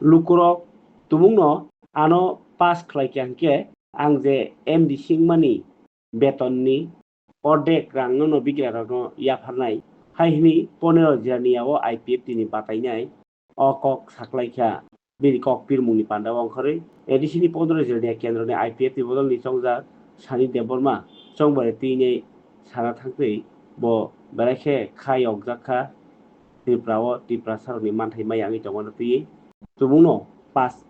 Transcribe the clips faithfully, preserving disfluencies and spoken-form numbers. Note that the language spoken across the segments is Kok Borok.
Lukurok tumungno ano pass khlai kha hwnkhe ang je M D singmani betonni ordek rangno no bikra rokno yapharnai hai hwnwi Ponero Jirania o I P F T ni batainai o kok saklaikha. Bini kok pirmungni panda o ongkhorwi A D C ni Ponero Jirania kendroni I P F T bodolni chongjak Sani Debbarma chongbari twinai sana thangtwi bo belai khe kha yokjak kha Tripura o Tiprasarokni manthai maya wngwi tongmano twiwi tumungno pass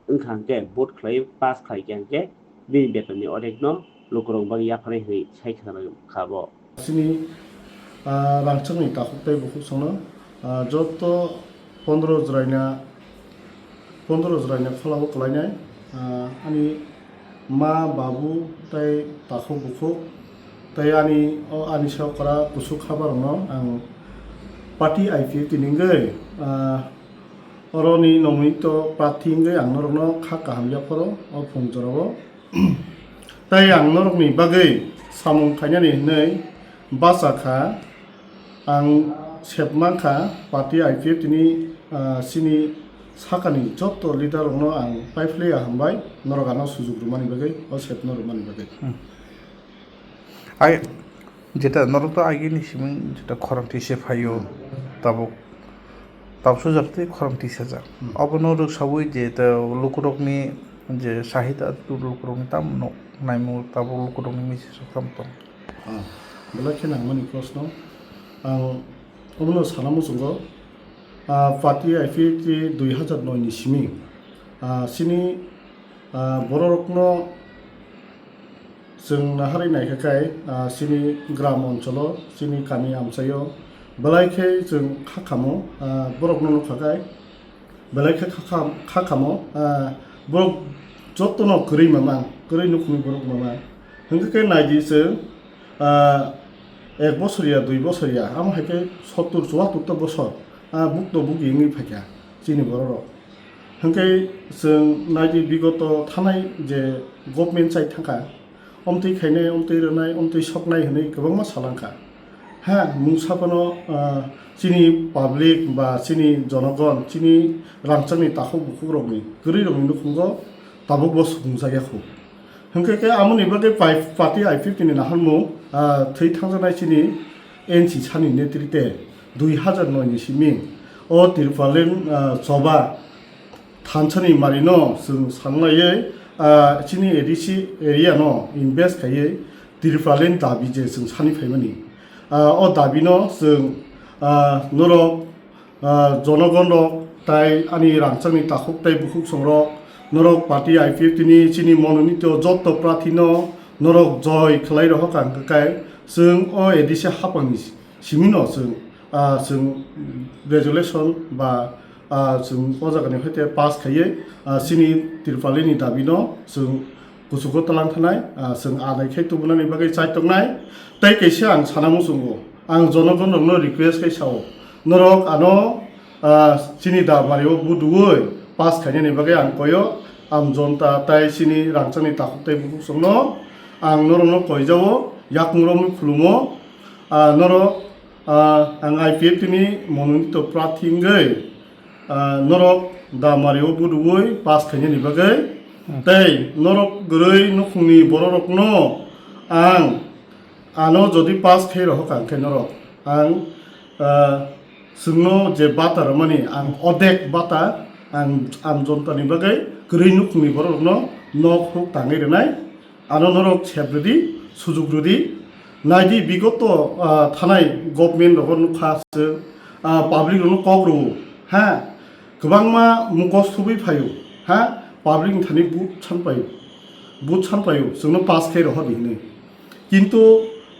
wngkha hwnkhe vote khlai pass khlai kha hwnkhe bini betonni odekno lukurok bagwi yapharwi hwnwi sai khna kha bo. Chini, ah, rangchakni takhuk tei bukhuk songno, ah, joto pondro jwraina, pondro jwraina kholao kwlainai, ah, ani ma, babu tei takhuk bukhuk tei ani, o ani sokora kuchuk khabarokno ang party I P F T ni wngwi, ah, oroni nominate prarthi wngwi ang norokno kha kaham yapharo o phung jorao. Tei ang norokni bagwi samung khainani hwnwi bacha kha, ang sep mankha party I P F T ni, ah, chini sakani joto leader rokno ang paiphlaiya hambai, norok ano sujuk rwmani bagwi, o sepno rwmani bagwi. Hmm. Ai, jeta norok to agini siming jeta khorang tise phaio, tabuk, tabuk sujak tei khorang tisajak. Hmm. Obono rwksaui jeta lukurokni je sahita lukurokni tam nok naimung tabuk lukurokni message rok tam tong. Ah, belai khe nangmani proshno. Ang obono sana muchungo, ah, party I P F T dui hazar noi ni simi, ah, chini, ah, bororokno chwng naharwi naikha khe, ah, chini gram oncholo, chini kami amchaio belai khe chwng kha khamo, ah, borokno nukha khe, belai khe kha kham-, kha khamo, ah, borok jotono kwrwi mamang, kwrwi nukhungni borok mamang. Hwnkhe khe naidi chwng, ah, ek bosor ya, dui bosor ya, amo hai khe sottur, chuattur ta bosor, ah, bukto bugi wngwi phaikha chini bororok. Hwnkhe chwng naidi bigoto thanai je government chai thangkha, omtwi khainai, omtwi rwnai, omtwi soknai hwnwi kwbangma salangkha. Ha, mungsa phano, ah, chini public ba chini jonogon, chini rangchakni takhuk bukhukrokni, kwrwirokni nukhungo tabukbo sukungjakya khu. Hwnkhe khe amoni bagwi pai-, party I P F T ni naharmung, ah, thwi thangjaknai chini N C sani netrite dui hazar noi ni simi o Tirupalan, ah, choba thansani marino chwng sanglaiwi, ah, chini A D C area no invest khaiwi Tirupalan dabi je chwng sani phaimani. Ah, o dabi no chwng, ah, norok, ah, jonogon rok tai ani rangchakni takhuk tei bukhuk songrok norok party I P F T ni chini mononito jotto prarthi no norok joi khlai rohor kha hwnkhe kai chwng o A D C hapang ni simi no chwng, ah, chwng resolution ba, ah, chwng o jaga ni hoite pass khaiwi, ah, chini Tirupalan ni dabi no chwng kuchugo twlang thanai, ah, chwng adai khai tubunani bagwi chai tongnai. Tei kaisa ang sana muchungo, ang jonogon rokno request khai sao, norok ano, ah, chini da bario buduwi pass khainani bagwi ang koyo, ang jonta tai chini rangchakni takhuk tei bukhuk songno ang norokno koijao, yakung romwi khulumo, ah, norok Ah, ang I P F T ni mononito prarthi wngwi, ah, norok da mario buduwi pass khainani bagwi, hmm, tei norok kwrwi nukhungni bororokno ang ano jodi pass khai rohor kha hwnkhe norok ang, ah, chwngno je bata rwmani ang odek bata ang, ang jontani bagwi kwrwi nukhungni bororokno nok huk tangwi rwnai. Ano norok sep rwdi, sujuk rwdi. Naidi bigoto, ah, thanai government rogo nukha se, ah, public rono kok rwo, ha? Kwbangma mukos thubwi phaio, ha? Public ni thani vote san paio, vote san paio, chwngno pass khai rohordi hinwi. Kintu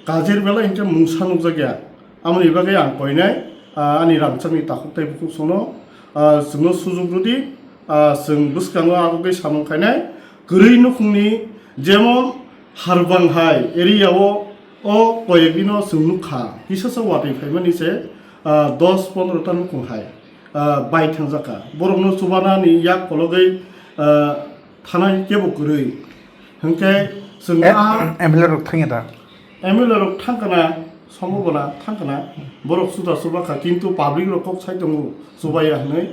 kajer belai hinkhe mungsa nukjakya. Amoni bagwi ang koinai, ah, ani rangchakni takhuk tei bukhuk songno, ah, chwngno sujuk rwdi, ah, chwng bwskango agugwi samung khainai kwrwi nukhungni, jemon Harbang hai area o, o koyek dino chwng nukha, kisasa watwi phaimani se, ah, dos pondro ta nukhung hai, ah, bai thangjakha. Borokno chubanani yak kologwi, ah, thanai kebo kwrwi. Hwnkhe chwng a M L A rok thangya da? M L A rok thangkana, sombobona thangkana, borok chuda chuba kha, kintu public rok kok sai tongo, chubaya hwnwi.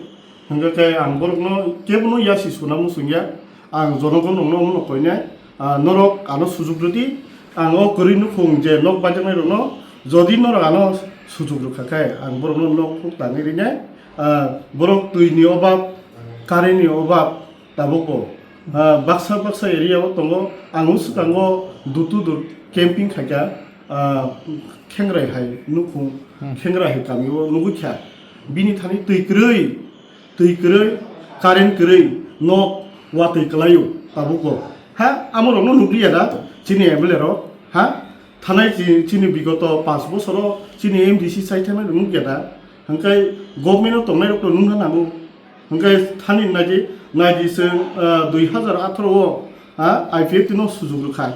Hingke khe ang borokno kebono yasi suna muchungya. Ang jonogon rokno omono koinai, ah, norok ano sujuk rwdi. Ang o kwrwi nukhung je nok baijaknai rokno, jodi norok ano sujuk rwkha khe, ang borokno nok phuk tangwi rinai. Ah, borok twi ni obab, current ni obab, tabukbo, ah, baksa baksa area o tongo. Ang swkango door to door camping khaikha, ah, Khengrai hai nukhung, Hmm. Khengrai hai kami o nugwi kha. Bini thani twi kwrwi, twi kwrwi, current kwrwi, nok watwi kwlaio tabukbo. Ha, amorokno nukliya da chini M L A rok? Ha, thanai chi-, chini bigoto panch bosoro chini M D C chai thangnairok nukya da? Hingke government o tongnairokno nukna nango. Hingke thani naidi, naidi chwng, ah, dui hazar atharo o, ha, I P F T no sujuk rwkha.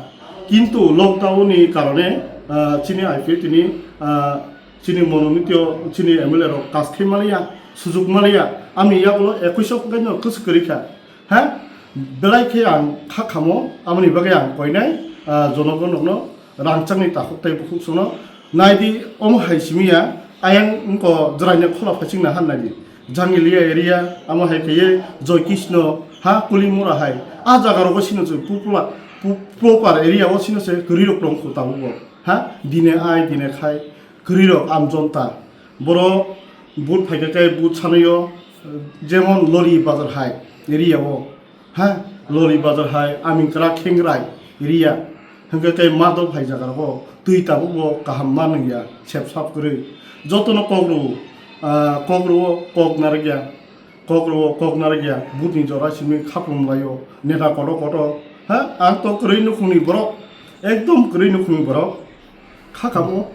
Kintu lockdown ni karone, ah, chini I P F T ni, ah, chini mononitio, chini M L A rok kaskhe maliya, sujuk maliya, amni yagulo ekwis o hwnkhe no kwswk kwrwi kha. Ha? Belai khe ang kha khamo, amoni bagwi ang koinai, ah, jonogon rokno rangchakni takhuk tei bukhuk songno naidi, omo hai simi ya, ayang wngkha jwraini khola phaichingna han naidi. Jangiliya area, amo hai khe Joy Krishna, ha, Kulimura hai. A jaga rogo sino se pupula, pu-, proper area o sino se kwrwi rok tong khu tabuk bo. Ha? Dine ai, dine khai, kwrwi rok amjonta. Boro vote phaikha khe vote sanaio, jemon Lori Bazar hai area o. Ha, Lori Bazar hai, Amingkra Khengrai area. Hingke kei Madop hai jaga rogo twi tabuk bo kaham ma nungya, sep sap kwrwi. Jotono kok rwo, ah, kok rwo, kok narwkya, kok rwo, kok narwkya, butni jora simi khapung laio, neta koto koto. Ha, ang to kwrwi nukhungni borok, ekdom kwrwi nukhungni borok. Kha kamo,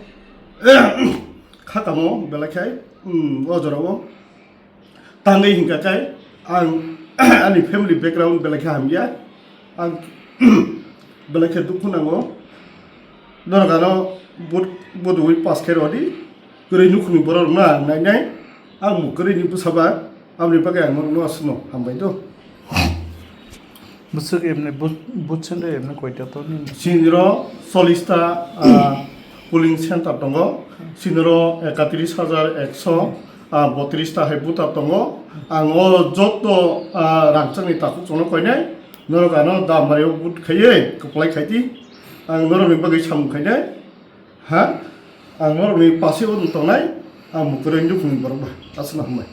kha kamo, belai khai, hmm, o jora o. Tangwi hingka khe ang ani family background belai khe hamya, ang belai khe dukhu nango. Norok ano but budui pass khe rodi, kwrwi nukhungni borok rokno ang nai nai, ang bo kwrwini bwsa ba, aboni bagwi ang norokno aswkno hambai do. Bwswk emne but, but center emne koita to ni? Siniro chollish ta, ah, polling center tongo. Siniro ekatris hajar ekso, ah, botris ta hai voter tongo. Ang o joto, ah, rangchakni takhuk chwngno koinai. Norok ano dambario vote khaiwi kwplai khaidi. Ang norokni bagwi samung khainai. Ha? Ang norokni pasi o tongnai. Ang mukuroi nukhungni borok ba. Aswkno hambai.